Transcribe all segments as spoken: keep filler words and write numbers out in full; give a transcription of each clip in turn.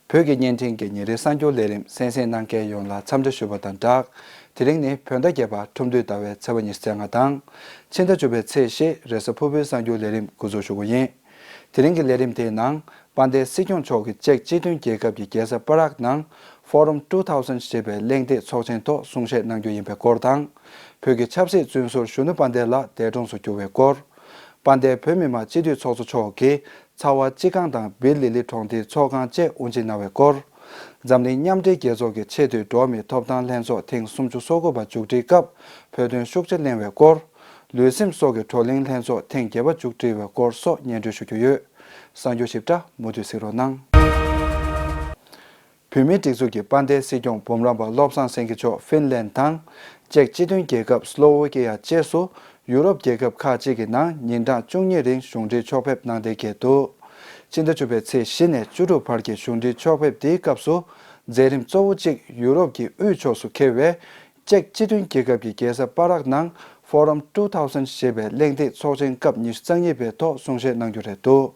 བོད་ཀྱི་བརྙན་འཕྲིན་གྱི་ཉིན་རེའི་གསར་འགྱུར་ལས་རིམ་གསན་གཟིགས་གནང་མཁན་ཡོངས་ལ་འཚམས་འདྲི་ཞུ་བ་དང་སྦྲགས། དེ་རིང་ནི་བོད་ཟླ་བརྒྱད་པ་ཁྲུམས་སྟོད་ཟླ་བའི་ཚེས་པ་ཉི་ཤུ་རྩ་ལྔ་དང་། ཕྱི་ཟླ་བཅུ་པའི་ཚེས་བཞི་རེས་གཟའ་ཕུར་བུའི་གསར་འགྱུར་ལས་རིམ་འགོ་འཛུགས་ཞུ་གི་ཡིན། དེ་རིང་གི་ལས་རིམ་དེའི་ནང་། དཔལ་ལྡན་སྲིད་སྐྱོང་མཆོག་གིས་ཅེཀ་སྤྱི་མཐུན་རྒྱལ་ཁབ་ཀྱི་རྒྱལ་ས་པ་རག་ནང་Forum two thousand ཞེས་པའི་གླེང་སྟེགས་ཚོགས་ཆེན་ཐོག་གསུང་བཤད་གནང་རྒྱུ་ཡིན་པའི་སྐོར་དང་། བོད་ཀྱི་ཆབ་སྲིད་བཙོན་ཟུར་གཞོན་ནུ་དཔལ་ལྡན་ལགས་འདས་གྲོངས་སུ་གྱུར་བའི་སྐོར། དཔལ་ལྡན་བོད་མི་མང་སྤྱི་འཐུས་ཚོགས་གཙོ་མཆོག་གིས་ཚ་བ་སྤྱི་ཁང་དང་བིར་ལི་ལི་གྲོང་སྡེའི་ཚོགས་ཁང་བཅས་དབུ་འབྱེད་གནང་བའི་སྐོར། འཛམ་གླིང་མཉམ་འབྲེལ་རྒྱལ་ཚོགས་ཀྱི་ཆེས་མཐོའི་འགྲོ་བ་མིའི་ཐོབ་ཐང་ལྷན་ཚོགས་ཐེངས་སུམ་ཅུ་སོ་དགུ་པ་མཇུག་སྒྲིལ་སྐབས་བོད་དོན་ཤུགས་ཆེ་གླེང་བའི་སྐོར། ལུས་སེམས་སྲོག་གི་བགྲོ་གླེང་ལྷན་ཚོགས་ཐེངས་བརྒྱད་པ་མཇུག་སྒྲིལ་བའི་སྐོར་སོགས་སྙན་སྒྲོན་ཞུ་རྒྱུ་ཡོད། གསར་འགྱུར་ཞིབ་ཕྲ་མུ་མཐུད་གཟིགས་རོགས་གནང་། བོད་མིའི་སྒྲིག་འཛུགས་ཀྱི་དཔལ་ལྡན་སྲིད་སྐྱོང་འབུམ་རམས་པ་བློ་བཟང་སེང་གེ་མཆོག་ཧྥིན་ལན་དང་། ཅེཀ་སྤྱི་མཐུན་རྒྱལ་ཁབ་སི་ལོ་ཝེ་ཀི་ཡ་བཅས་སུ་ཡུ་རོབ་རྒྱལ་ཁབ་ཁག་ཅིག་གི་ནང་ཉིན་གྲངས་བཅུ་གཉིས་རིང་གཞུང་འབྲེལ་ཕྱོགས་ཕེབས་གནང་གཏན་འཁེལ་འདུག་ཕྱི་ཟླ་བཅུ་པའི་ཚེས་བཞི་ནས་བཅུ་དྲུག་བར་གྱི་གཞུང་འབྲེལ་ཕྱོགས་ཕེབས་དེའི་སྐབས་སུ། མཛད་རིམ་གཙོ་བོ་གཅིག་ཡུ་རོབ་ཀྱི་དབུས་ཕྱོགས་སུ་འཁེལ་བའི། ཅེཀ་སྤྱི་མཐུན་རྒྱལ་ཁབ་ཀྱི་རྒྱལ་ས་པ་རག་ནང་Forum two thousand ཞེས་པའི་གླེང་སྟེགས་ཚོགས་ཆེན་སྐབས་ཉི་ཤུ་རྩ་གཉིས་པའི་ཐོག་གསུང་བཤད་གནང་རྒྱུ་རེད་འདུག་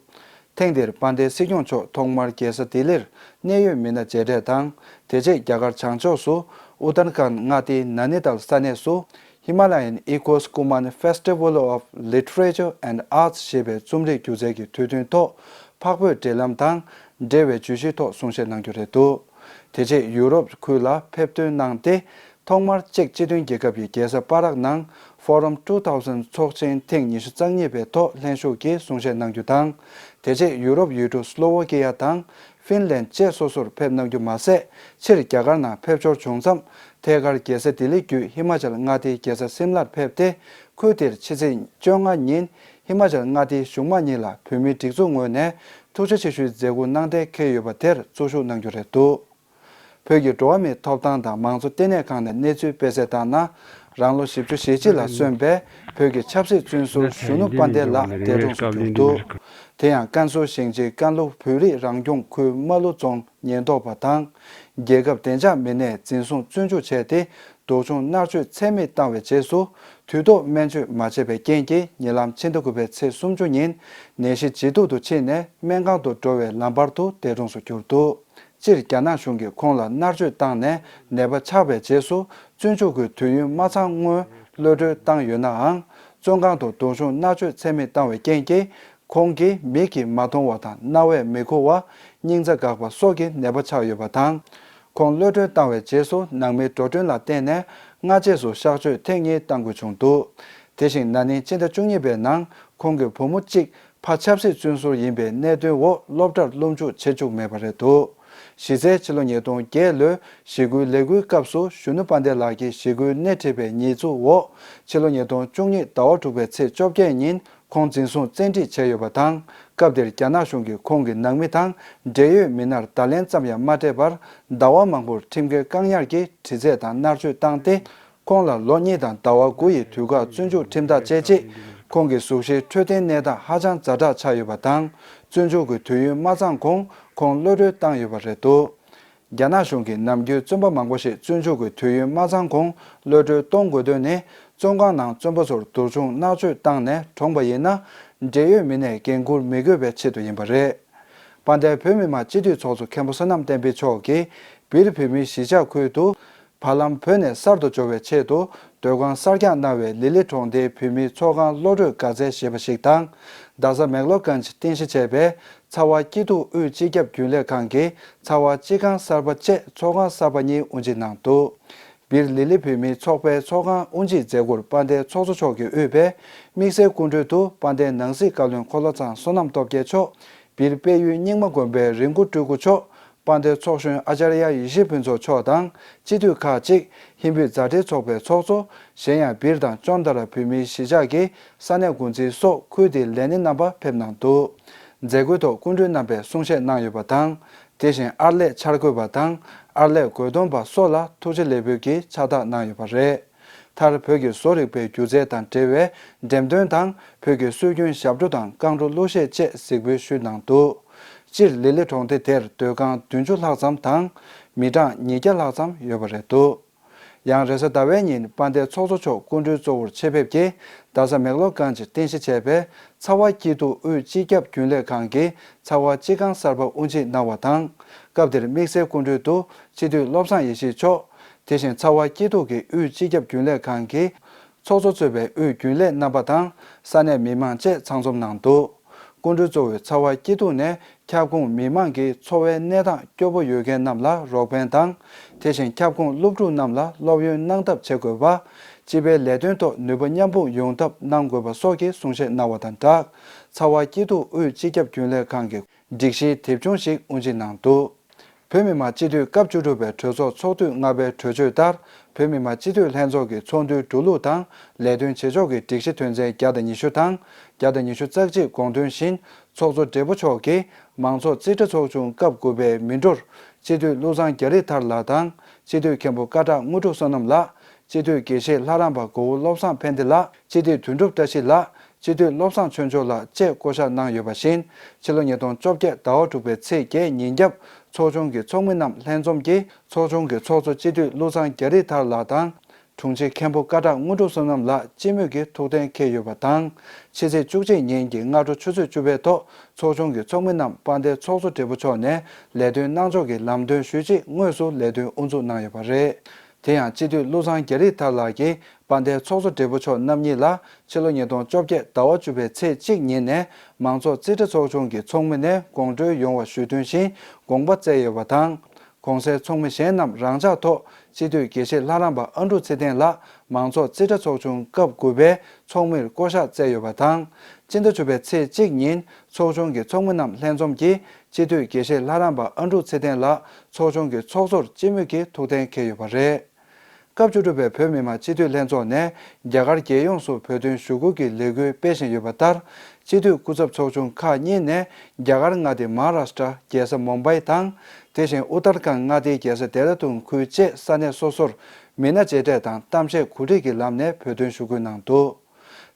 ཐེངས་འདིར་དཔལ་ལྡན་སྲིད་སྐྱོང་མཆོག་ཐོག་མར་རྒྱལ་ས་ལྡི་ལིར་གནད་ཡོད་མི་སྣ་མཇལ་འཕྲད་དང་། དེ་རྗེས་རྒྱ་གར་བྱང་ཕྱོགས་སུ་ཨུ་ཏར་ཁཱན་མངའ་སྡེའི་ན་ནི་ཏཱལ་ས་གནས་སུ་Himalayan Echoes Kumang Festival of Literature and Arts ཞེས་པའི་རྩོམ་རིག་སྒྱུ་རྩལ་གྱི་དུས་སྟོན་ཐོག་འཕགས་བོད་འབྲེལ་ལམ་དང་འབྲེལ་བའི་བརྗོད་གཞིའི་ཐོག་གསུང་བཤད་གནང་རྒྱུ་རེད་འདུག་དེ་རྗེས་ཡུ་རོབ་ཁུལ་ལ་ཕེབས་ཐོན་གནང་སྟེ། ཐོག་མར་ཅེཀ་སྤྱི་མཐུན་རྒྱལ་ཁབ་ཀྱི་རྒྱལ་ས་པ་རག་ནང་Forum two thousand ཚོགས་ཆེན་ཐེངས་ཉི་ཤུ་རྩ་གཉིས་པའི་ཐོག་ལྷན་ཞུགས་ཀྱིས་གསུང་བཤད་གནང་རྒྱུ་དང་། དེ་རྗེས་ཡུ་རོབ་ཡུལ་གྲུ་སི་ལོ་ཝེ་ཀི་ཡ་དང་ཧྥིན་ལན་བཅས་སོ་སོར་ཕེབས་གནང་རྒྱུ་མ་ཟད། ཕྱིར་རྒྱ་གར་ནང་ཕེབས་འབྱོར་བྱུང་མཚམས་ཐད་ཀར་རྒྱལ་ས་ལྡི་ལི་བརྒྱུད་ཧི་མ་ཅལ་མངའ་སྡེའི་རྒྱལ་ས་སིམ་ལར་ཕེབས་ཏེ། ཁུལ་དེར་ཕྱི་ཚེས་བཅོ་ལྔ་ཉིན་ཧི་མ་ཅལ་མངའ་སྡེའི་གཞུང་མང་གཉིས་ལ་བོད་མིའི་སྒྲིག་འཛུགས་ངོས་ནས་ཐུགས་རྗེ་ཆེ་ཞུའི་མཛད་སྒོ་གནང་གཏན་འཁེལ་ཡོད་པ་དེར་གཙོ་ཞུགས་གནང་རྒྱུ་རེད་འདུག་བོད་ཀྱི་འགྲོ་བ་མིའི་ཐོབ་ཐང་དང་མང་གཙོ་ལྟེ་གནས་ཁང་ནས་གནས་ཚུལ་སྤེལ་གསལ་ལྟར་ན། རང་ལོ་བཞི་བཅུ་ཞེ་གཅིག་ལ་སོན་པའི་བོད་ཀྱི་ཆབ་སྲིད་བཙོན་ཟུར་གཞོན་ནུ་དཔལ་ལྡན་ལགས་འདས་གྲོངས་སུ་གྱུར་འདུག་དེ་ཡང་ཀན་སུའུ་ཞིང་ཆེན་ཀན་ལྷོ་བོད་རིགས་རང་སྐྱོང་ཁུལ་རྨ་ལྷོ་རྫོང་ཉེན་རྟོག་པ་དང་། རྒྱལ་ཁབ་བདེ་འཇགས་མི་སྣས་འཛིན་བཟུང་བཙོན་འཇུག་བྱས་ཏེ། སྡུག་སྦྱོང་མནར་གཅོད་ཚད་མེད་བཏང་བའི་རྗེས་སུ། དུས་ཐོག་སྨན་བཅོས་མ་བྱས་པའི་རྐྱེན་གྱིས་ཉེ་ལམ་ཕྱི་ཟླ་དགུ་པའི་ཚེས་སུམ་ཅུ་ཉིན་ནད་གཞི་ཇེ་སྡུག་ཏུ་ཕྱིན་ནས་སྨན་ཁང་དུ་འགྲོ་བའི་ལམ་བར་དུ་འདས་གྲོངས་སུ་གྱུར་འདུག་སྤྱིར་རྒྱ་ནག་གཞུང་གིས་ཁོང་ལ་མནར་གཅོད་བཏང་ནས་ནད་པ་ཆགས་པའི་རྗེས་སུ་བཙོན་འཇུག་གི་དུས་ཡུན་མ་ཚང་སྔོན་གློད་གྲོལ་བཏང་ཡོད་ནའང་། བཙོན་ཁང་དུ་སྡུག་སྦྱོང་མནར་གཅོད་ཚད་མེད་བཏང་བའི་རྐྱེན་གྱིས། ཁོང་གིས་མིག་གིས་མ་མཐོང་བ་དང་རྣ་བས་མི་གོ་བ། སྙིང་རྩ་འགག་པ་སོགས་ཀྱི་ནད་པ་ཆགས་ཡོད་པ་དང་། ཁོང་གློད་གྲོལ་བཏང་བའི་རྗེས་སུ་ནང་མིའི་འགྲོ་གྲོན་ལ་བརྟེན་ནས་སྔ་རྗེས་སུ་གཤགས་བཅོས་ཐེངས་གཉིས་གཏང་དགོས་བྱུང་འདུག་དེ་བཞིན་ན་ནིང་སྤྱི་ཟླ་བཅུ་གཉིས་པའི་ནང་ཁོང་གི་བུ་མོ་གཅིག་ཕ་ཆབ་སྲིད་བཙོན་ཟུར་ཡིན་པའི་གནད་དོན་འོག་སློབ་གྲྭར་སློབ་འཇུག་བྱེད་བཅུག་མེད་པ་རེད་འདུག་གཞི་རྩའི་ཕྱི་ལོ་ཉིས་སྟོང་བརྒྱད་ལོའི་ཞི་རྒོལ་ལས་འགུལ་སྐབས་སུ་གཞོན་ནུ་དཔལ་ལྡན་ལགས་ཀྱིས་ཞི་རྒོལ་སྣེ་ཁྲིད་པའི་ཉེས་འཛུགས་འོག་ཕྱི་ལོ་ཉིས་སྟོང་བཅུ་གཉིས་ཟླ་བ་དྲུག་པའི་ཚེས་བཅོ་བརྒྱད་ཉིན། ཁོང་འཛིན་བཟུང་བཙན་ཁྲིད་བྱས་ཡོད་པ་དང་། སྐབས་དེར་རྒྱ་ནག་གཞུང་གིས་ཁོང་གི་ནང་མི་དང་འབྲེལ་ཡོད་མི་སྣར་བརྡ་ལན་ཙམ་ཡང་མ་སྤྲད་པར། ཟླ་བ་མང་པོར་ཁྲིམས་འགལ་བཀག་ཉར་གྱིས་དྲི་རྩད་དང་མནར་གཅོད་བཏང་སྟེ། ཁོང་ལ་ལོ་གཉིས་དང་ཟླ་བ་དགུ་ཡི་དུས་བཀག་བཙོན་འཇུག་ཁྲིམས་ཐག་བཅད་རྗེས། ཁོང་གི་གཟུགས་གཞིའི་འཕྲོད་བསྟེན་གནས་སྟངས་ཧ་ཅང་ཛ་དྲག་ཆགས་ཡོད་པ་དང་། བཙོན་འཇུག་གི་དུས་ཡུན་མ་ཚང་གོང་ཁོང་གློད་གྲོལ་བཏང་ཡོད་པ་རེད་འདུག་རྒྱ་ནག་གཞུང་གིས་ནམ་རྒྱུན་བཙོན་པ་མང་པོ་ཞིག་བཙོན་འཇུག་གི་དུས་ཡུན་མ་ཚང་གོང་གློད་གྲོལ་གཏོང་དགོས་དོན་ནི། བཙོན་ཁང་ནང་བཙོན་པ་ཚོར་སྡུག་སྦྱོང་མནར་གཅོད་བཏང་ནས་གྲོངས་པ་ཡིན་ན། འབྲེལ་ཡོད་མི་སྣས་འགན་འཁུར་མི་དགོས་པའི་ཆེད་དུ་ཡིན་པ་རེད། དཔལ་ལྡན་བོད་མི་མང་སྤྱི་འཐུས་ཚོགས་གཙོ་མཁན་པོ་བསོད་ནམས་བསྟན་འཕེལ་མཆོག་གིས་བིར་བོད་མིའི་གཞིས་ཆགས་ཁུལ་དུ། བར་ལམ་བོད་ནས་གསར་དུ་འབྱོར་བའི་ཆེད་དུ། སྡོད་ཁང་གསར་རྒྱག་གནང་བའི་ལི་ལི་གྲོང་སྡེའི་བོད་མིའི་ཚོགས་ཁང་གློད་གྲོལ་དགའ་ཚལ་ཞེས་པ་ཞིག་དང་། རྡ་ས་མེག་ལོར་གྷན་ཇི་རྟེན་གཞི་བྱས་པའི་ཚ་བ་སྐྱིད་སྡུག་དབུས་སྤྱི་ཁྱབ་རྒྱུན་ལས་ཁང་གི་ཚ་བ་སྤྱི་ཁང་གསར་པ་བཅས་ཚོགས་ཁང་གསར་པ་གཉིས་དབུ་འབྱེད་གནང་འདུག་བིར་ལི་ལི་བོད་མིའི་ཚོགས་པའི་ཚོགས་ཁང་དབུ་འབྱེད་མཛད་སྒོར་དཔལ་ལྡན་ཚོགས་གཙོ་མཆོག་གིས་དབུས་པའི་དམིགས་བསལ་སྐུ་མགྲོན་དུ་དཔལ་ལྡན་ནང་སྲིད་བཀའ་བློན་འཁོར་ལོ་ཚང་བསོད་ནམས་སྟོབས་རྒྱལ་མཆོག་བིར་དཔལ་ཡུལ་རྙིང་མ་དགོན་པའི་རི་མགོ་སྤྲུལ་སྐུ་མཆོག་དཔལ་ལྡན་ཚོགས་གཞོན་ཨ་ཅཱརྱ་ཡེ་ཤེས་ཕུན་ཚོགས་མཆོག་དང་། སྤྱི་འཐུས་ཁག་ཅིག་ཧིན་བོད་མཛའ་འབྲེལ་ཚོགས་པའི་ཚོགས་གཙོ། གཞན་ཡང་བིར་དང་ཅོན་ཏ་ར་བོད་མིའི་གཞིས་ཆགས་ཀྱི་ས་གནས་འགོ་འཛིན་སོགས་ཁུལ་དེའི་ལས་སྣེ་རྣམ་པ་ཕེབས་གནང་འདུག་མཛད་སྒོའི་ཐོག་སྐུ་མགྲོན་རྣམ་པས་གསུང་བཤད་གནང་ཡོད་པ་དང་། དེ་བཞིན་ཨར་ལས་འཆར་འགོད་པ་དང་ཨར་ལས་དགོས་འདུན་པ་སོགས་ལ་ཐུགས་རྗེ་ལེགས་འབུལ་གྱིས་ཕྱག་རྟགས་གནང་ཡོད་པ་རེད། མཐར་བོད་ཀྱི་བཟོ་རིག་པའི་སྒྱུ་རྩལ་དང་འབྲེལ་བའི་འགྲེམས་སྟོན་དང་བོད་ཀྱི་སྲོལ་རྒྱུན་ཞབས་བྲོ་དང་རྐང་བྲོ་གླུ་གཞས་བཅས་གཟིགས་འབུལ་ཞུས་གནང་འདུག་སྤྱིར་ལི་ལི་གྲོང་སྡེ་དེར་སྡོད་ཁང་བདུན་ཅུ་ལྷག་ཙམ་དང་མི་གྲངས་ཉིས་བརྒྱ་ལྷག་ཙམ་ཡོད་པ་རེད་འདུག་ཡང་རེས་གཟའ་ཟླ་བའི་ཉིན་དཔལ་ལྡན་ཚོགས་གཙོ་མཆོག་སྐུ་མགྲོན་གཙོ་བོར་ཆེད་ཕེབས་ཀྱིས་རྡ་ས་མེག་ལོར་གྷན་ཇིར་རྟེན་གཞི་བྱས་པའི་ཚ་བ་སྐྱིད་སྡུག་དབུས་སྤྱི་ཁྱབ་རྒྱུན་ལས་ཁང་གི་ཚ་བ་སྤྱི་ཁང་གསར་པ་དབུ་འབྱེད་གནང་བ་དང་། སྐབས་དེར་དམིགས་བསལ་སྐུ་མགྲོན་དུ་སྤྱི་འཐུས་བློ་བཟང་ཡེ་ཤེས་མཆོག་དེ་བཞིན་ཚ་བ་སྐྱིད་སྡུག་གི་དབུས་སྤྱི་ཁྱབ་རྒྱུན་ལས་ཁང་གི་ཚོགས་གཙོ་གཙོས་པའི་དབུས་རྒྱུན་ལས་རྣམ་པ་དང་ས་གནས་མི་མང་བཅས་ཚང་འཛོམས་གནང་འདུག་སྐུ་མགྲོན་གཙོ་བོས་ཚ་བ་སྐྱིད་སྡུག་ནས་ཁྱབ་ཁོངས་མི་མང་གི་འཚོ་བའི་གནས་སྟངས་སྐྱོ་པོ་ཡོད་མཁན་རྣམས་ལ་རོགས་ཕན་དང་། དེ་བཞིན་ཁྱབ་ཁོངས་སློབ་ཕྲུག་རྣམས་ལ་སློབ་ཡོན་གནང་ཐབས་བྱེད་དགོས་པ། སྤྱི་པའི་ལས་དོན་ཐོག་ནུས་པ་མཉམ་སྤུངས་ཡོང་ཐབས་གནང་དགོས་པ་སོགས་ཀྱི་གསུང་བཤད་གནང་བ་དང་སྦྲགས། ཚ་བ་སྐྱིད་སྡུག་དབུས་སྤྱི་ཁྱབ་རྒྱུན་ལས་ཁང་གི་སྒྲིག་གཞིའི་དེབ་ཆུང་ཞིག་དབུ་འབྱེད་གནང་འདུག་བོད་མི་མང་སྤྱི་འཐུས་སྐབས་བཅུ་དྲུག་པའི་གྲོས་ཚོགས་ཚོགས་དུས་ལྔ་པའི་གྲོས་ཆོད་ལྟར། བོད་མི་མང་སྤྱི་འཐུས་ལྷན་ཚོགས་ཀྱི་ཚོགས་འདུའི་འགྲོ་ལུགས་དང་ལས་དོན་བྱེད་ཕྱོགས་ཀྱི་སྒྲིག་གཞི་དོན་ཚན་བརྒྱ་དང་ཉི་ཤུ་དང་། བརྒྱ་དང་ཉི་ཤུ་རྩ་གཅིག་དགོངས་དོན་བཞིན། ཚོགས་གཙོ་སྦྲེལ་པོ་མཆོག་གིས་མང་ཚོགས་རྩིས་ཁྲ་ཚོགས་ཆུང་སྐབས་དགུ་པའི་མི་འགྲོར། སྤྱི་འཐུས་བློ་བཟང་རྒྱ་རི་ཐར་ལགས་དང་། སྤྱི་འཐུས་མཁན་པོ་སྐད་གྲགས་དངོས་གྲུབ་བསོད་ནམས་ལགས། སྤྱི་འཐུས་དགེ་བཤེས་ལྷ་རམས་པ་གོ་བོ་བློ་བཟང་ཕན་བདེ་ལགས། སྤྱི་འཐུས་དོན་གྲུབ་བཀྲ་ཤིས་ལགས། སྤྱི་འཐུས་བློ་བཟང་ཆོས་འབྱོར་ལགས་བཅས་བསྐོ་གཞག་གནང་ཡོད་པ་བཞིན། ཕྱི་ལོ་ཉིས་སྟོང་བཅོ་བརྒྱད་ཟླ་བ་དྲུག་པའི་ཚེས་བརྒྱད་ཉིན་རྒྱབ། ཚོགས་ཆུང་གི་ཚོགས་མི་རྣམས་ལྷན་འཛོམས་ཀྱིས་ཚོགས་ཆུང་གི་ཚོགས་གཙོ་སྤྱི་འཐུས་བློ་བཟང་རྒྱ་རི་ཐར་ལགས་དང་། དྲུང་ཆེ་མཁན་པོ་སྐད་གྲགས་དངོས་གྲུབ་བསོད་ནམས་ལགས་སྤྱི་མོས་ཀྱིས་ཐུགས་གཏན་འཁེལ་ཡོད་པ་དང་། ཕྱི་ཚེས་བཅུ་གཅིག་ཉིན་གྱི་སྔ་དྲོ་ཆུ་ཚོད་བཅུ་པའི་ཐོག་ཚོགས་ཆུང་གི་ཚོགས་མི་རྣམས་དཔལ་ལྡན་ཚོགས་གཙོ་སྦྲེལ་པོ་མཆོག་ནས་ལས་དོན་གནང་ཕྱོགས་ཀྱི་ལམ་སྟོན་ཞུས་རྗེས་དངོས་སུ་ལས་དོན་དབུ་འཛུགས་གནང་ཡོད་པ་རེད། དེ་ཡང་སྤྱི་འཐུས་བློ་བཟང་རྒྱ་རི་ཐར་ལགས་ཀྱིས་དཔལ་ལྡན་ཚོགས་གཙོ་སྦྲེལ་པོ་མཆོག་རྣམ་གཉིས་ལ་ཕྱི་ལོ་ཉིས་སྟོང་བཅོ་བརྒྱད་ཟླ་བ་བཅུ་པའི་ཚེས་གཅིག་ཉིན་ནས་མང་ཚོགས་རྩིས་ཁྲ་ཚོགས་ཆུང་གི་ཚོགས་མི་ནས་དགོངས་འཁྲོལ་ཡོང་བ་ཞུས་དོན་བཞིན་དགོངས་པ་བསྩལ་ཡོད་པ་དང་། གོང་གསལ་ཚོགས་མི་གཞན་རྣམས་རང་འཇགས་ཐོག་སྤྱི་འཐུས་དགེ་བཤེས་ལྷ་རམས་པ་ཨ་འབྲུག་ཚེ་བརྟན་ལགས་མང་ཚོགས་རྩིས་ཁྲ་ཚོགས་ཆུང་སྐབས་དགུ་པའི་ཚོགས་མིར་བསྐོ་གཞག་བསྩལ་ཡོད་པ་དང་། སྤྱི་ཟླ་བཅུ་པའི་ཚེས་གཅིག་ཉིན་ཚོགས་ཆུང་གི་ཚོགས་མི་རྣམས་ལྷན་འཛོམས་ཀྱིས་སྤྱི་འཐུས་དགེ་བཤེས་ལྷ་རམས་པ་ཨ་འབྲུག་ཚེ་བརྟན་ལགས་ཚོགས་ཆུང་གི་ཚོགས་གཙོར་སྤྱི་མོས་ཀྱིས་ཐུགས་གཏན་འཁེལ་ཡོད་པ་རེད། སྐབས་བཅུ་དྲུག་པའི་བོད་མི་མང་སྤྱི་འཐུས་ལྷན་ཚོགས་ནས་རྒྱ་གར་རྒྱལ་ཡོངས་སུ་བོད་དོན་ཞུ་སྐུལ་གྱི་ལས་འགུལ་སྤེལ་བཞིན་ཡོད་པ་ལྟར། སྤྱི་འཐུས་སྐུ་ཚབ་ཚོགས་ཆུང་ཁག་གཉིས་ནས་རྒྱ་གར་མངའ་སྡེ་མ་ཧཱ་རཱ་ཤི་ཏྲ་རྒྱལ་ས་མུམ་བྷའི་དང་། དེ་བཞིན་ཨུ་ཏར་ཁཱན་མངའ་སྡེའི་རྒྱལ་ས་ལྡེ་ར་ལྡུན་ཁུལ་བཅས་ས་གནས་སོ་སོར་མི་སྣ་མཇལ་འཕྲད་དང་གཏམ་བཤད་གོ་སྒྲིག་གི་ལམ་ནས་བོད་དོན་ཞུ་སྐུལ་གནང་འདུག་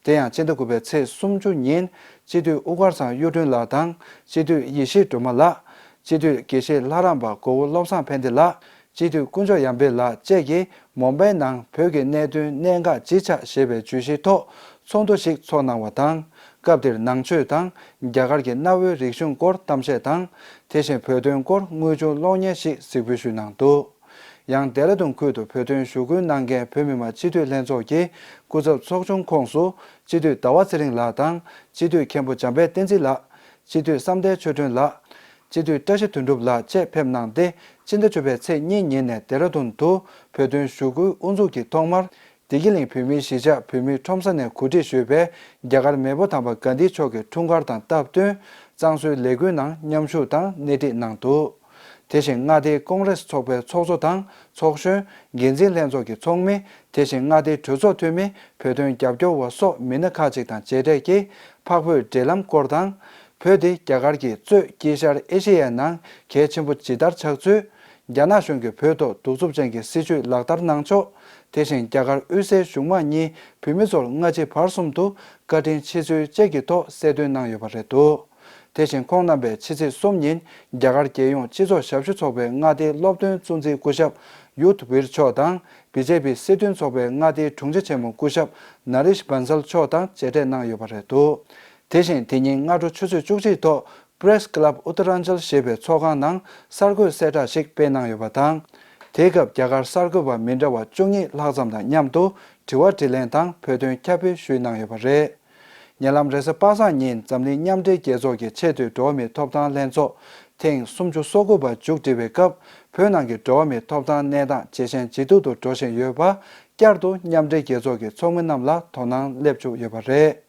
དེ་ཡང་སྤྱི་ཟླ་དགུ་པའི་ཚེས་སུམ་ཅུ་ཉིན་སྤྱི་འཐུས་དབུ་དཀར་ཚང་གཡུ་སྒྲོན་ལགས་དང་། སྤྱི་འཐུས་ཡེ་ཤེས་སྒྲོལ་མ་ལགས། སྤྱི་འཐུས་དགེ་བཤེས་ལྷ་རམས་པ་གོ་བོ་བློ་བཟང་ཕན་བདེ་ལགས། སྤྱི་འཐུས་དཀོན་མཆོག་ཡར་འཕེལ་ལགས་བཅས་ཀྱིས་མུམ་བྷའི་ནང་བོད་ཀྱི་གནད་དོན་གནད་འགག་ཇི་ཆགས་ཞེས་པའི་བརྗོད་གཞིའི་ཐོག་ཚོགས་འདུ་ཞིག་ཚོགས་གནང་བ་དང་། སྐབས་དེར་ནང་ཆོས་དང་རྒྱ་གར་གྱི་གནའ་བོའི་རིག་གཞུང་སྐོར་གཏམ་བཤད་དང་། དེ་བཞིན་བོད་དོན་སྐོར་དངོས་བྱུང་གློག་བརྙན་ཞིག་གཟིགས་འབུལ་ཞུས་གནང་འདུག་ཡང་ལྡེ་ར་ལྡུན་ཁུལ་དུ་བོད་དོན་ཞུ་སྐུལ་གནང་མཁན་བོད་མི་མང་སྤྱི་འཐུས་ལྷན་ཚོགས་ཀྱི་སྐུ་ཚབ་ཚོགས་ཆུང་ཁོངས་སུ་སྤྱི་འཐུས་ཟླ་བ་ཚེ་རིང་ལགས་དང་། སྤྱི་འཐུས་མཁན་པོ་འཇམ་དཔལ་བསྟན་འཛིན་ལགས། སྤྱི་འཐུས་བསམ་གཏན་ཆོས་སྒྲོན་ལགས། སྤྱི་འཐུས་བཀྲ་ཤིས་དོན་གྲུབ་ལགས་བཅས་ཕེབས་གནང་སྟེ། སྤྱི་ཟླ་བཅུ་པའི་ཚེས་གཉིས་ཉིན་ནས་ལྡེ་ར་ལྡུན་དུ་བོད་དོན་ཞུ་སྐུལ་དབུ་འཛུགས་ཀྱི་ཐོག་མར། བདེ་སྐྱིད་གླིང་བོད་མིའི་གཞིས་ཆགས་བོད་མིའི་ཁྲོམ་ས་ནས་གོ་སྒྲིག་ཞུས་པའི་རྒྱ་གར་མེས་པོ་དམ་པ་གྷན་དྷི་མཆོག་གི་འཁྲུངས་སྐར་དང་སྟབས་བསྟུན། གཙང་བཟོའི་ལས་འགུལ་ནང་མཉམ་ཞུགས་དང་སྣེ་ཁྲིད་གནང་འདུག་དེ་བཞིན་མངའ་སྡེའི་ཀོང་རེས་ཚོགས་པའི་ཚོགས་གཙོ་དང་ཚོགས་གཞོན། འགན་འཛིན་ལྷན་ཚོགས་ཀྱི་ཚོགས་མི། དེ་བཞིན་མངའ་སྡེའི་གྲོས་ཚོགས་འཐུས་མི། བོད་དོན་རྒྱབ་སྐྱོར་བ་སོགས་མི་སྣ་ཁག་ཅིག་དང་མཇལ་འཕྲད་ཀྱིས། འཕགས་བོད་འབྲེལ་ལམ་སྐོར་དང་། བོད་དེ་རྒྱ་གར་གྱི་གཙོས་དཀྱིལ་ཤར་ཨེ་ཤེ་ཡའི་ནང་གལ་ཆེན་པོ་ཇི་ལྟར་ཆགས་ཚུལ། རྒྱ་ནག་གཞུང་གིས་བོད་ཐོག་གདུག་རྩུབ་ཅན་གྱི་སྲིད་བྱུས་ལག་བསྟར་གནང་ཕྱོགས། དེ་བཞིན་རྒྱ་གར་དབུས་སའི་གཞུང་མང་གཉིས་བོད་མི་ཚོར་སྔ་ཕྱི་བར་གསུམ་དུ་བཀའ་དྲིན་ཆེ་ཚུལ་བཅས་ཀྱི་ཐོག་གསལ་སྟོན་གནང་ཡོད་པ་རེད་འདུག་དེ་བཞིན་ཁོང་རྣམ་པས་ཕྱི་ཚེས་གསུམ་ཉིན་རྒྱ་གར་རྒྱལ་ཡོངས་སྤྱི་ཚོགས་ཞབས་ཞུ་ཚོགས་པའི་མངའ་སྡེའི་སློབ་སྟོན་གཙོ་འཛིན་སྐུ་ཞབས་ཡུད་བིར་མཆོག་དང་། བི་ཇེ་པི་སྲིད་དོན་ཚོགས་པའི་མངའ་སྡེའི་དྲུང་ཆེ་ཆེན་མོ་སྐུ་ཞབས་ནཱ་རེཤ་བན་སལ་མཆོག་དང་མཇལ་འཕྲད་གནང་ཡོད་པ་རེད་འདུག་དེ་བཞིན་དེ་ཉིན་སྔ་དྲོ་ཆུ་ཚོད་བཅུ་གཅིག་ཐོག Press Club Uttaranchal ཞེས་པའི་ཚོགས་ཁང་ནང་གསར་འགོད་གསལ་བསྒྲགས་ཤིག་སྤེལ་གནང་ཡོད་པ་དང་། དེའི་སྐབས་རྒྱ་གར་གསར་འགོད་པ་མི་འདྲ་བ་བཅུ་གཉིས་ལྷག་ཙམ་དང་མཉམ་དུ་དྲི་བ་དྲིས་ལན་དང་བོད་དོན་ཁྱབ་སྤེལ་ཞུས་གནང་ཡོད་པ་རེད། ཉེ་ལམ་རེས་གཟའ་པ་སངས་ཉིན་འཛམ་གླིང་མཉམ་འབྲེལ་རྒྱལ་ཚོགས་ཀྱི་ཆེས་མཐོའི་འགྲོ་བ་མིའི་ཐོབ་ཐང་ལྷན་ཚོགས་ཐེངས་སུམ་ཅུ་སོ་དགུ་པ་མཇུག་སྒྲིལ་བའི་སྐབས། བོད་ནང་གི་འགྲོ་བ་མིའི་ཐོབ་ཐང་གནས་སྟངས་ཇེ་ཞན་ཇེ་སྡུག་ཏུ་འགྲོ་བཞིན་ཡོད་པ། བསྐྱར་དུ་མཉམ་འབྲེལ་རྒྱལ་ཚོགས་ཀྱི་ཚོགས་མི་རྣམས་ལ་དོ་སྣང་སླེབས་བཅུག་ཡོད་པ་རེད།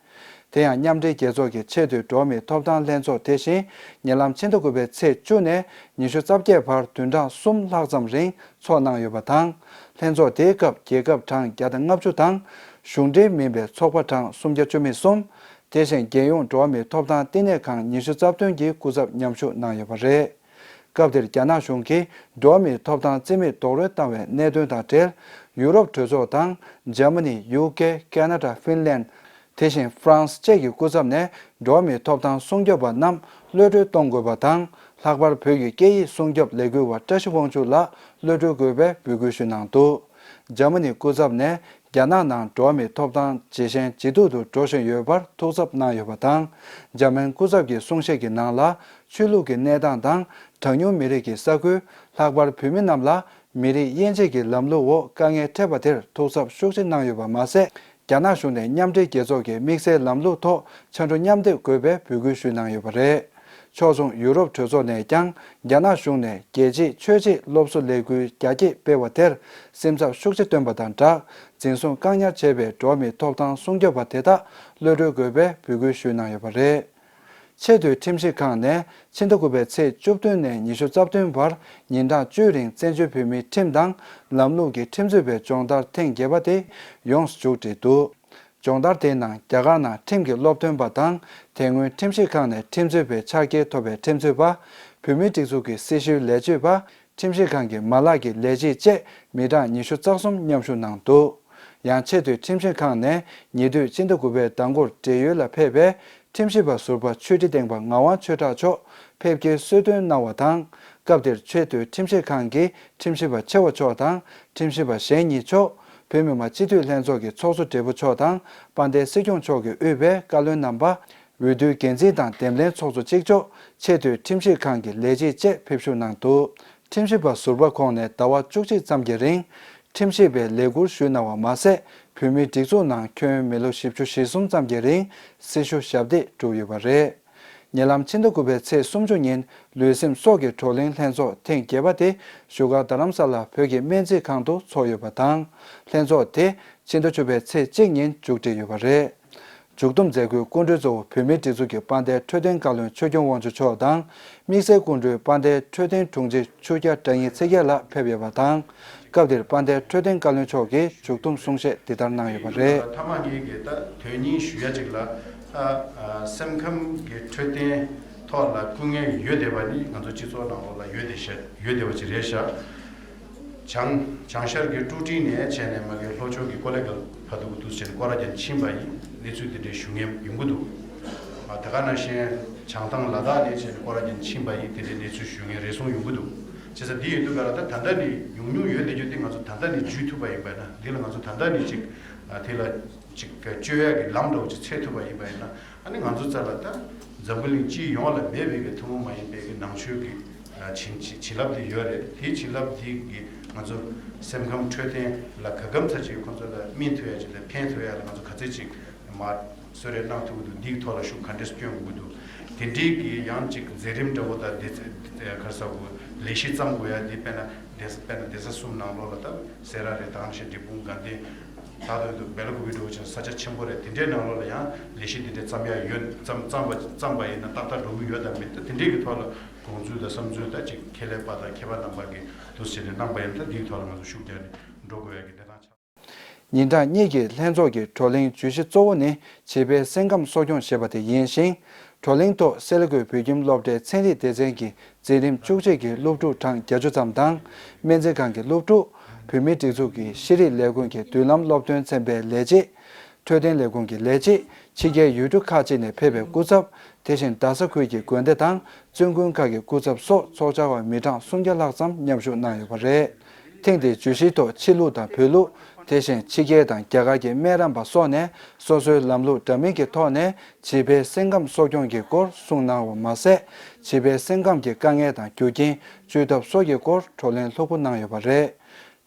དེ་ཡང་མཉམ་འབྲེལ་རྒྱལ་ཚོགས་ཀྱི་ཆེས་མཐོའི་འགྲོ་བ་མིའི་ཐོབ་ཐང་ལྷན་ཚོགས་དེ་བཞིན་ཉེ་ལམ་ཕྱི་ཟླ་དགུ་པའི་ཚེས་བཅུ་ནས་ཉི་ཤུ་རྩ་བརྒྱད་བར་བདུན་ཕྲག་གསུམ་ལྷག་ཙམ་རིང་ཚོགས་གནང་ཡོད་པ་དང་། ལྷན་ཚོགས་དེའི་སྐབས་རྒྱལ་ཁབ་གྲངས་བརྒྱ་དང་ལྔ་བཅུ་དང་། གཞུང་འབྲེལ་མིན་པའི་ཚོགས་པ་གྲངས་སུམ་བརྒྱ་བཅུ་མེད་གསུམ། དེ་བཞིན་རྒྱལ་ཡོངས་འགྲོ་བ་མིའི་ཐོབ་ཐང་བསྟི་གནས་ཁང་ཉི་ཤུ་རྩ་བདུན་གྱི་སྐུ་ཚབ་མཉམ་ཞུགས་གནང་ཡོད་པ་རེད། སྐབས་དེར་རྒྱ་ནག་གཞུང་གིས་འགྲོ་བ་མིའི་ཐོབ་ཐང་རྩིས་མེད་རྡོག་རོལ་བཏང་བའི་གནད་དོན་དང་འབྲེལ། ཡུ་རོབ་གྲོས་ཚོགས་དང་། འཇར་མ་ནི། ཡུ་ཀེ། ཁེ་ན་ཌ། ཧྥིན་ལན། དེ་བཞིན་ཧྥ་རན་སི་བཅས་ཀྱི་སྐུ་ཚབ་ནས་འགྲོ་བ་མིའི་ཐོབ་ཐང་སྲུང་སྐྱོབ་པ་རྣམས་གློད་གྲོལ་གཏོང་དགོས་པ་དང་། ལྷག་པར་བོད་ཀྱི་སྐད་ཡིག་སྲུང་སྐྱོབ་ལས་འགུལ་བ་བཀྲ་ཤིས་དབང་ཕྱུག་ལགས་གློད་གྲོལ་དགོས་པའི་འབོད་སྐུལ་ཞུས་གནང་འདུག་འཇར་མ་ནི་སྐུ་ཚབ་ནས་རྒྱ་ནག་ནང་འགྲོ་བ་མིའི་ཐོབ་ཐང་ཇེ་ཞན་ཇེ་སྡུག་ཏུ་འགྲོ་བཞིན་ཡོད་པར་ཐུགས་འཚབ་གནང་ཡོད་པ་དང་། འཇར་མན་སྐུ་ཚབ་ཀྱི་གསུང་བཤད་ཀྱི་ནང་ལ། ཆོས་ལུགས་ཀྱི་གནས་སྟངས་དང་། གྲངས་ཉུང་མི་རིགས་ཀྱི་ས་ཁུལ། ལྷག་པར་བོད་མི་རྣམས་ལ་མི་རིགས་དབྱེ་འབྱེད་ཀྱི་ལམ་ལུགས་འོག་དཀའ་ངལ་འཕྲད་པ་དེར་ཐུགས་འཚབ་ཤུགས་ཆེ་གནང་ཡོད་པ་མ་ཟད། རྒྱ་ནག་གཞུང་ནས་མཉམ་འབྲེལ་རྒྱལ་ཚོགས་ཀྱི་དམིགས་བསལ་ལམ་ལུགས་ཐོག་ཕྱར་གྲུ་མཉམ་འདེགས་དགོས་པའི་འབོད་སྐུལ་ཞུས་གནང་ཡོད་པ་རེད། ཕྱོགས་མཚུངས་ཡུ་རོབ་གྲོས་ཚོགས་ནས་ཀྱང་རྒྱ་ནག་གཞུང་ནས་རྒྱལ་གཅེས་ཆོས་གཅེས་སློབ་གསོ་ལས་འགུལ་རྒྱ་སྐྱེད་སྤེལ་བ་དེར་སེམས་འཚབ་ཤུགས་ཆེ་བཏོན་པ་དང་སྦྲགས། འཛིན་བཟུང་བཀག་ཉར་བྱས་པའི་འགྲོ་བ་མིའི་ཐོབ་ཐང་སྲུང་སྐྱོབ་པ་དེ་དག་གློད་གྲོལ་དགོས་པའི་འབོད་སྐུལ་ཞུས་གནང་ཡོད་པ་རེད། ཆེས་མཐོའི་ཁྲིམས་ཞིབ་ཁང་ནས་ཕྱི་ཟླ་དགུ་པའི་ཚེས་བཅུ་བདུན་ནས་ཉི་ཤུ་རྩ་བདུན་བར་ཉིན་གྲངས་བཅུའི་རིང་བཙན་བྱོལ་བོད་མིའི་ཁྲིམས་དང་ལམ་ལུགས་ཀྱི་ཁྲིམས་རྩོད་པའི་སྦྱོང་བརྡར་ཐེངས་བརྒྱད་པ་དེ་ཡོངས་སུ་མཇུག་བསྒྲིལ་འདུག། སྦྱོང་བརྡར་དེའི་ནང་རྒྱ་གར་ནང་ཁྲིམས་ཀྱི་སློབ་སྟོན་པ་དང་། དེ་སྔོན་ཁྲིམས་ཞིབ་ཁང་ནས་ཁྲིམས་རྩོད་པའི་ཆ་རྐྱེན་ཐོབ་པའི་ཁྲིམས་རྩོད་པ། བོད་མིའི་སྒྲིག་འཛུགས་ཀྱི་སྲི་ཞུའི་ལས་བྱེད་པ། ཁྲིམས་ཞིབ་ཁང་གི་མ་ལག་གི་ལས་བྱེད་བཅས་མི་གྲངས་ཉི་ཤུ་རྩ་གསུམ་མཉམ་ཞུགས་གནང་འདུག། ཡང་ཆེས་མཐོའི་ཁྲིམས་ཞིབ་ཁང་ནས་ཉེ་དུས་སྤྱི་ཟླ་དགུ་པའི་ཟླ་འགོར་བགྲེས་ཡོལ་ལ་ཕེབས་པའི་ཁྲིམས་ཞིབ་པ་ཟུར་པ་ཆོས་ཁྲི་སྟེང་པ་ངག་དབང་ཆོས་གྲགས་མཆོག་ཕེབས་སྐྱེལ་གསོལ་སྟོན་གནང་བ་དང་། སྐབས་དེར་ཆེས་མཐོའི་ཁྲིམས་ཞིབ་ཁང་གི་ཁྲིམས་ཞིབ་པ་ཆེ་བ་མཆོག་དང་ཁྲིམས་ཞིབ་པ་གཞན་གཉིས་མཆོག་བོད་མི་མང་སྤྱི་འཐུས་ལྷན་ཚོགས་ཀྱི་ཚོགས་གཙོ་སྦྲེལ་པོ་མཆོག་དང་དཔལ་ལྡན་སྲིད་སྐྱོང་མཆོག་གིས་དབུས་པའི་བཀའ་བློན་རྣམ་པ། འོས་བསྡུའི་འགན་འཛིན་དང་འདེམས་ལྷན་ཚོགས་གཙོ་གཅིག་ལྕོགས། ཆེས་མཐོའི་ཁྲིམས་ཞིབ་ཁང་གི་ལས་བྱེད་བཅས་ཕེབས་ཞུགས་གནང་འདུག། ཁྲིམས་ཞིབ་པ་ཟུར་པ་ཁོང་ནས་ཟླ་བ་བཅུ་གཅིག་ཙམ་གྱི་རིང་ཁྲིམས་ཞིབ་པའི་ལས་ཁུར་ཞུས་གནང་བ་མ་ཟད། བོད་མིའི་སྒྲིག་འཛུགས་ནང་ཁྱོན་མི་ལོ་བཞི་བཅུ་ཞེ་གསུམ་ཙམ་གྱི་རིང་སྲི་ཞུ་ཞབས་འདེགས་བསྒྲུབས་ཡོད་པ་རེད། ཉེ་ལམ་ཕྱི་ཟླ་དགུ་པའི་ཚེས་སུམ་ཅུ་ཉིན་ལུས་སེམས་སྲོག་གི་བགྲོ་གླེང་ལྷན་ཚོགས་ཐེངས་བརྒྱད་པ་དེ་བཞུགས་སྒར་རྡ་རམ་ས་ལ་བོད་ཀྱི་སྨན་རྩིས་ཁང་དུ་འཚོགས་ཡོད་པ་དང་། ལྷན་ཚོགས་དེ་ཕྱི་ཟླ་བཅུ་པའི་ཚེས་གཅིག་ཉིན་མཇུག་སྒྲིལ་ཡོད་པ་རེད། མཇུག་བསྡོམས་མཛད་སྒོའི་སྐུ་མགྲོན་གཙོ་བོ་བོད་མིའི་སྒྲིག་འཛུགས་ཀྱི་དཔལ་ལྡན་འཕྲོད་བསྟེན་བཀའ་བློན་ཆོས་སྐྱོང་དབང་ཕྱུག་མཆོག་དང་། དམིགས་བསལ་སྐུ་མགྲོན་དཔལ་ལྡན་འཕྲོད་བསྟེན་དྲུང་ཆེ་ཆོས་སྐྱབས་དགྲ་གཉེན་ཚེ་རྒྱལ་ལགས་ཕེབས་ཡོད་པ་དང་། སྐབས་དེར་དཔལ་ལྡན་འཕྲོད་བསྟེན་བཀའ་བློན་མཆོག་གིས་མཇུག་བསྡོམས་གསུང་བཤད་འདི་ལྟར་གནང་ཡོད་པ་རེད། ཐ་མ་ངེད་ཀྱིས་ད་དོན་སྙིང་ཞུ་ཡ་ཅིག་ལ། ཨ་ཨ་སེམས་ཁམས་ཀྱི་འཕྲོད་བསྟེན་ཐོག་ལ་སྐུ་ངལ་ཡོད་བསྡད་པ་ནི་ང་ཚོ་སྤྱི་ཚོགས་ནང་ལོགས་ལ་ཡོད་བསྡད་ཤ་ཡོད་བསྡད་པ་ཅིག་རེད་ཤག། བྱང་བྱང་ཤར་གྱི་ཀྲུའུ་ཀྲིང་ནས་བྱས་ནས་མ་གི་ལྷོ་ཕྱོགས་ཀྱི་ཀོ་ལེ་གལ་བར་དུ་འདུག་བྱས་ནས་སྐོར་ར་རྒྱག་ཕྱིན་པ་ཡིན། གནས་ཚུལ་དེ་འདྲའི་ཞུ་མཁན་ཡོང་གི་འདུག། ཨ་དེ་ག་ནང་བཞིན་བྱང་ཐང་ལ་དྭགས་ནས་བྱས་ནས་སྐོར་ར་རྒྱག་ཕྱིན་པ་ཡིན། དེ་འདྲའི་གནས་ཚུལ་ཞུ་མཁན་རེ་ཟུང་ཡོང་གི་འདུག། བྱས་ཙང་འདི་ཡིན་དུས་ག་ལ་ད་ད་ལྟ་ནས་ཉུང་ཉུང་ཡོད་བསྡད་རྒྱུ་དེ་ང་ཚོ་ད་ལྟ་ནས་འཇུས་ཐུབ་པ་ཡིན་པ་ཡིན་ན། འདི་ལ་ང་ཚོ་ད་ལྟ་ནས་ཅིག་ཨ་དེ་ལ་ཅིག་བཅོས་ཡག་གི་ལམ་འདྲ་བོ་ཅིག་འཚོལ་ཐུབ་པ་ཡིན་པ་ཡིན་ན། ཨ་ནི་ང་ཚོ་རྩ་ལ་ད་འཛམ་བུ་གླིང་སྤྱི་ཡོངས་ལ་མེད་པའི་གི་ཐུན་མོང་མ་ཡིན་པའི་གི་ནང་ཆོས་ཀྱི་ཨ་བྱིན་བྱིན་བྱིན་རླབས་དེ་ཡོད་རེད། དེའི་བྱིན་རླབས་དེ་གིས་ང་ཚོ་སེམས་ཁམས་འཕྲོད་བསྟེན་ལ་ག་གམ་ཚ་ཅིག་ཁོང་ཚོ་ལ་སྨིན་ཐུབ་ཡ་ཅིག་དང་ཕན་ཐོགས་ཡ་ལ་ང་ཚོ་ག་ཚོད་ཅིག་མ་གསོལ་རས་གནང་ཐུབ་ཀྱི་འདུག། འདིའི་ཐོག་ལ་ཤུགས་ག་འདྲས་སྐྱོན་དགོས་ཀྱི་འདུག། དེ་འདྲའི་གི་ཡང་ཅིག་མཛད་རིམ་འདྲ་བོ་དང་དེ་ཚེ་ག་རེ་ཟེར་དགོས། ལས་གཞི་བརྩམ་དགོས་ཡ་དེ་དཔེར་ན་གདན་ས་དཔེར་ན་གདན་ས་གསུམ་ནང་ལོགས་ལ་ད་སེ་ར་རེད། དེ་ག་ནང་བཞིན་འབྲས་སྤུངས་དགའ་ལྡན། ད་དུང་དུ་སྦེལ་ཀོབ་འགྲོ་བཞིན་ས་ཆ་ཆེན་པོ་རེད། དེ་འདྲའི་ནང་ལོགས་ལ་ཡང་ལས་གཞི་འདི་འདྲའི་བརྩམ་ཡ་ཡོད། བརྩམ་བརྩམ་པ་བརྩམ་པ་ཡིན་ན་ཏག་ཏག་འགྲོ་གི་ཡོད་དམ་མེད། ད་དེ་འདྲའི་གི་ཐོག་ལ་དགོངས་ཚུལ་དང་བསམ་ཚུལ་ད་ཅིག་ཁྱད་ལས་པ་དང་མཁས་པ་རྣམ་པ་གིས་འདུག་སེ་ནས་གནང་པ་ཡིན་ན། ད་འདིའི་ཐོག་ལ་ང་ཚོ་ཤུགས་རྒྱག་ནས་འགྲོ་དགོས་ཡ་གི་གནས་སྟངས་ཆགས། ཉིན་གྲངས་གཉིས་ཀྱི་ལྷན་ཚོགས་ཀྱི་བགྲོ་གླེང་བརྗོད་གཞི་གཙོ་བོ་ནི་བྱིས་པའི་སེམས་ཁམས་གསོ་སྐྱོང་ཞེས་པ་དེ་ཡིན་ཞིང་། བགྲོ་གླེང་ཐོག་སེ་ལ་ཀོའི་བོད་ཁྱིམ་སློབ་གྲྭའི་ཚན་རིག་སྡེ་ཚན་གྱི་འཛིན་རིམ་བཅུ་གཅིག་གི་སློབ་ཕྲུག་གྲངས་བརྒྱད་ཅུ་ཙམ་དང་། སྨན་རྩིས་ཁང་གི་སློབ་ཕྲུག། བོད་མིའི་སྒྲིག་འཛུགས་ཀྱི་ཤེས་རིག་ལས་ཁུངས་ཀྱི་མདུན་ལམ་སློབ་སྟོན་ཚན་པའི་ལས་བྱེད། འཕྲོད་བསྟེན་ལས་ཁུངས་ཀྱི་ལས་བྱེད། ཕྱི་རྒྱལ་ཡུལ་གྲུ་ཁག་ཅིག་ནས་ཕེབས་པའི་སྐུ་ཚབ། དེ་བཞིན་རྡ་ས་ཁུལ་གྱི་དགོན་སྡེ་དང་བཙུན་དགོན་ཁག་གི་སྐུ་ཚབ་སོགས་ཚོགས་བཅར་བ་མི་གྲངས་སུམ་བརྒྱ་ལྷག་ཙམ་མཉམ་ཞུགས་གནང་ཡོད་པ་རེད། ཐེངས་འདིའི་བརྗོད་གཞིའི་ཐོག་ཕྱི་ལུགས་དང་བོད་ལུགས། དེ་བཞིན་ཕྱི་རྒྱལ་དང་རྒྱ་གར་གྱི་སྨན་རམས་པ་སོགས་ནས་སོ་སོའི་ལམ་ལུགས་འདྲ་མིན་གྱི་ཐོག་ནས་བྱིས་པའི་སེམས་ཁམས་གསོ་སྐྱོང་གི་སྐོར་གསུངས་གནང་བ་མ་ཟད། བྱིས་པའི་སེམས་ཁམས་ཀྱི་དཀའ་ངལ་དང་རྒྱུ་རྐྱེན་བཅོས་ཐབས་སོགས་ཀྱི་སྐོར་བགྲོ་གླེང་ལྷུག་པོ་གནང་ཡོད་པ་རེད།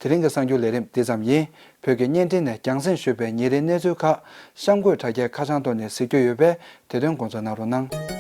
དེ་རིང་གི་གསར་འགྱུར་ལས་རིམ་འདི་ཙམ་ཡིན། བོད་ཀྱི་བརྙན་འཕྲིན་ནས་རྒྱང་སྲིང་ཞུས་པའི་ཉིན་རེའི་གནས་ཚུལ་ཁག་གཤམ་འཁོད་དྲ་རྒྱའི་ཁ་བྱང་ཐོག་ནས་གཟིགས་རྒྱུ་ཡོད་པས། དེ་དོན་དགོངས་ཚོལ་གནང་རོགས་གནང་།